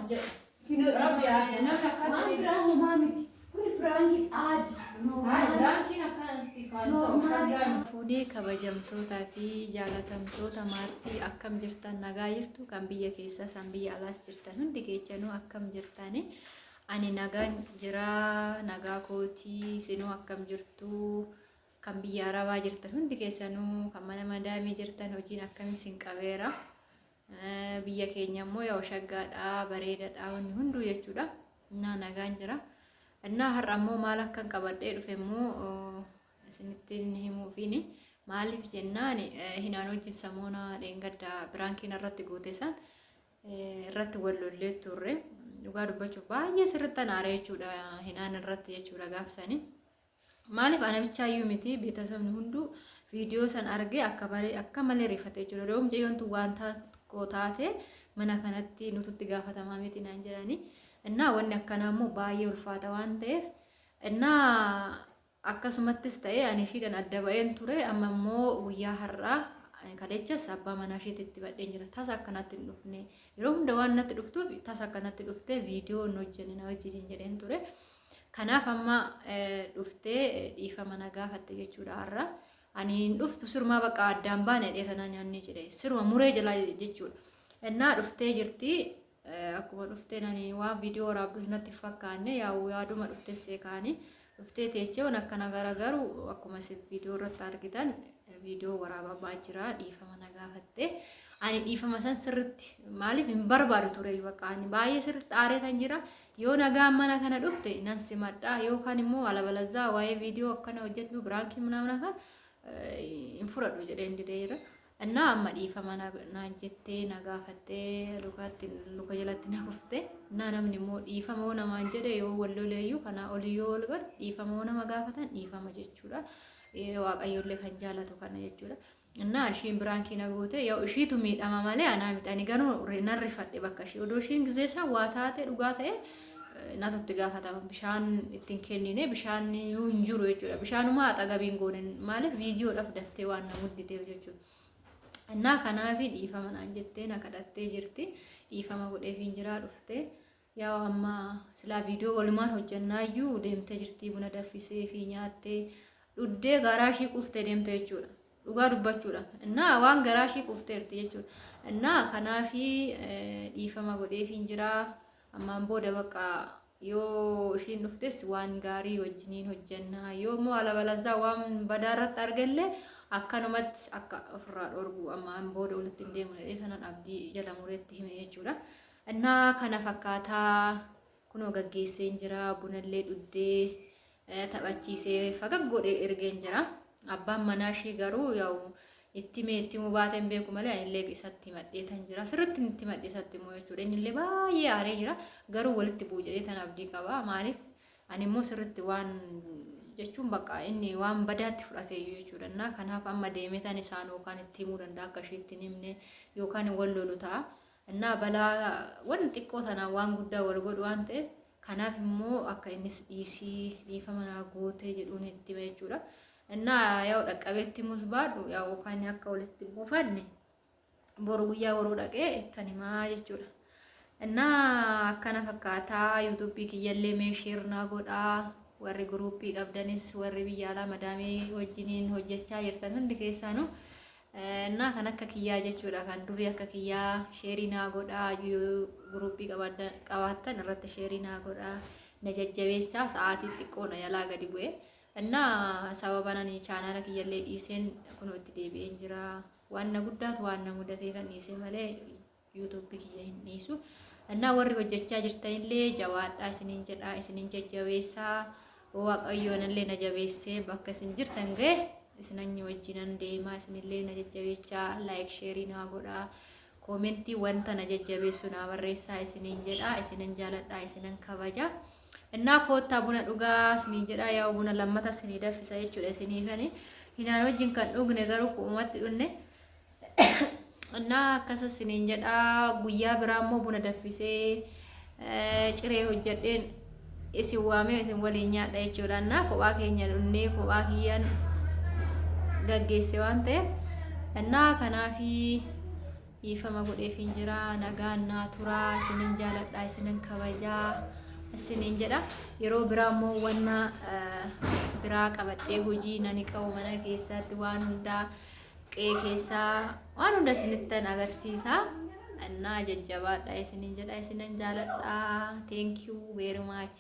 jedhu. Kinoo Rabbi dhiifama haa namni Waan akkana biraa homaa miti. Kuni piraankii aadi. Hayi Normaali. biraankiin akkanatti kan ta'u Normaali. shaggaan. Fuunee kabajamtootaa fi jaalatamtoota maartii akkam jirtan, nagaa jirtu? Kan biyya keessas kan biyya alaas jirtan hundi keessanuu akkam jirtani? Ani nagaan jira, nagaa kootii. Isinuu akkam jirtu? Kan biyya arabaa jirtan hundi keessanuu, kan mana madaamii jirtan, hojiin akkam isin qabeera? Biyya keenya immoo yaa'u shaggaadha, bareedaadha wanni hunduu jechuudha. Innaa nagaan jira. Innaa har'a immoo maal akkan qabadhee dhufe immoo isinitti himuufiini. Maaliif jennaan, hinaan wajjin samoona dheengadda prankiin irratti goote san irratti wal lollee turre. Dhugaa dubbachuuf baay'ee sirritti aare jechuudha hinaan irratti jechuudha gaafsanii. Maaliif, ana bichaayyuu miti, beetasabni hunduu viidiyoo san argee akka baree akka malee rifate jechuudha. Yoo mucayyoon tun waan tokko taate mana kanatti nututti gaafatamaa miti naan jedhani. Innaa wanni akkanaa immoo baay'ee ulfaata waan ta'eef, innaa akkasumattis ta'ee ani ishiidhaan adda ba'een ture. Amma immoo guyyaa har'aa kalechas abbaa manaa isheetti itti badheen jira. Tasa akkanatti hin dhufne. Yeroo hunda waan natti dhuftuuf tasa akkanatti dhuftee viidiyoo hin hojjenne na wajjin jedheen ture. Kanaaf amma dhuftee dhiifama na gaafatte jechuudha har'a. Ani hin dhuftu, sirumaa bakka addaan baane dhee sanaan nyaanni jedhe. Siruma muree jalaa jechuudha. Innaa dhuftee jirti. Akkuma dhufteen ani waan viidiyoo waraabdus natti fakkaanne, yaa'u yaaduma dhuftes seekaanii dhuftee teessee waan akkana garagaru akkuma isin viidiyoo irratti argitan viidiyoo waraabamaa jira, dhiifama na gaafatte. Ani dhiifama san sirritti maaliif hin barbaadu ture, bakka ani baay'ee sirritti aaree kan jira. Yoo nagaan mana kana dhufte nan simadha, yookaan immoo alabalazzaa waa'ee viidiyoo akkana hojjedhu prankii munaamna kan hin fudhadhu jedheen dideera. Innaa amma dhiifama naan jettee na gaafattee lukaatti luka jalatti na kufte. Innaa namni immoo dhiifama yoo namaan jedhe, yoo wal loleeyyuu kanaa olii yoo wal godhe, dhiifama yoo nama gaafatan dhiifama jechuudha. Waaqayyoollee kan jaalatu kana jechuudha. Innaa ishiin prankii na goote, yoo ishiitu miidhama malee anaa miti. Ani garuu nan rifadhe bakka ishii. Odoo ishiin gizee isaa waa taate dhugaa ta'e natutti gaafatama. Bishaan ittiin kennine, bishaan iyyuu hin jiru jechuudha. Bishaanuma axagabiin goone, maaliif viidiyoodhaaf daftee waan na mudditeef jechuudha. Innaa kanaaf dhiifama naan jettee na kadhattee jirti. Dhiifama godheef hin jiraa dhuftee. Yaa amma silaa viidiyoo walumaan hojjannaayyuu deemtee jirti, buna daffisee fi nyaattee dhuddee garaa ishii quuftee deemte jechuudha. Dhugaa dubbachuudha. Innaa waan garaa ishii quufteerti jechuudha. Innaa kanaafi dhiifama godheef hin jiraa. Ammaan booda bakka yoo ishiin dhuftes waan gaarii wajjiniin hojjannaa. Yoo immoo alabalazzaa waan badaa irratti argalle akkanumatti akka ofirraa dhorgu, ammaan booda walitti hin deemu jedhee sanan abdii jala mureetti hime jechuudha. Innaa kana fakkaataa kunoo gaggeesseen jira, bunallee dhuddee taphachiisee fagag godhee ergeen jira. Abbaan manaa ishii garuu yaa'u itti himee itti himuu baateen beeku malee anillee isatti himadhee tan jira. Sirriitti itti himadhee isatti himuu jechuudha. Innillee baay'ee aaree jira. Garuu walitti bu'u jedhee tan abdii qaba. Maaliif, ani immoo sirriitti waan jechuun bakka inni waan badaatti fudhatee jechuudha. Innaa kanaaf amma deemee tan isaan yookaan itti himuu danda'a akka ishiitti hin himne, yookaan wal lolu ta'a. Innaa balaa waan xiqqoo tanaan waan guddaa wal godhu waan ta'eef, kanaaf immoo akka innis dhiisii dhiifama naa gootee jedhuun itti hima jechuudha. Innaa yaa'u dhaqqabeetti himus baadhu, yaa'u yookaan akka walitti buufanne boru guyyaa boruu dhaqee ittan himaa jechuudha. Innaa akkana fakkaataa. YouTubeii kiyyallee mee share naa godhaa. Warri groupii qabdanis, warri biyya alaa madaamii wajjiniin hojjechaa jirtan hundi keessaanuu, innaa kan akka kiyyaa jechuudha, kan durii akka kiyyaa share naa godhaa. Yoo groupii qabaattan irratti share naa godhaa, na jajjabeessaa. Sa'aatii xiqqoo na jalaa gadi bu'e. Innaa sababa nani chaanaala kiyyallee dhiiseen kunoo itti deebi'een jira. Waan na guddaatu waan na mudateefan dhiisee malee YouTubeii kiyya hin dhiisu. Innaa warri hojjechaa jirtanillee jabaadhaa isiniin jedhaa, isiniin jajjabeessaa. Waaqayyoon illee na jabeessee bakka isin jirtan ga'e isinan wajjinan deemaa. Isinillee na jajjabeechaa like, share naa godhaa. Commentii wanta na jajjabeessu naa barreessaa isiniin jedhaa. Isinan jaaladhaa, isinan kabaja. Innaa koottaa buna dhugaa isiniin jedhaa. Yaa buna lammata isinii danfisa jechuudha isiniifani. Hinaan wajjin kan dhugne garuu ku'umatti dhunne. Innaa akkasa isiniin jedhaa. Guyyaa biraa immoo buna danfisee ciree hojjedheen isin waamee isin waliin nyaadha jechuudha. Innaa kophaa keenya dhunnee kophaa kiyyaan gaggeesse waan ta'eef, innaa kanaafi. Dhiifama godheefin jira. Nagaan naa turaa. Isinin jaaladha, isinin kabajaa isinin jedha. Yeroo biraa immoo wanna biraa qabadhee, hojii nani qabu mana keessatti, waan hundaa qe'ee keessaa waan hunda isinittan agarsiisa. Innaa jajjabaadha isinin jedha, isinin jaaladha. Thank you very much.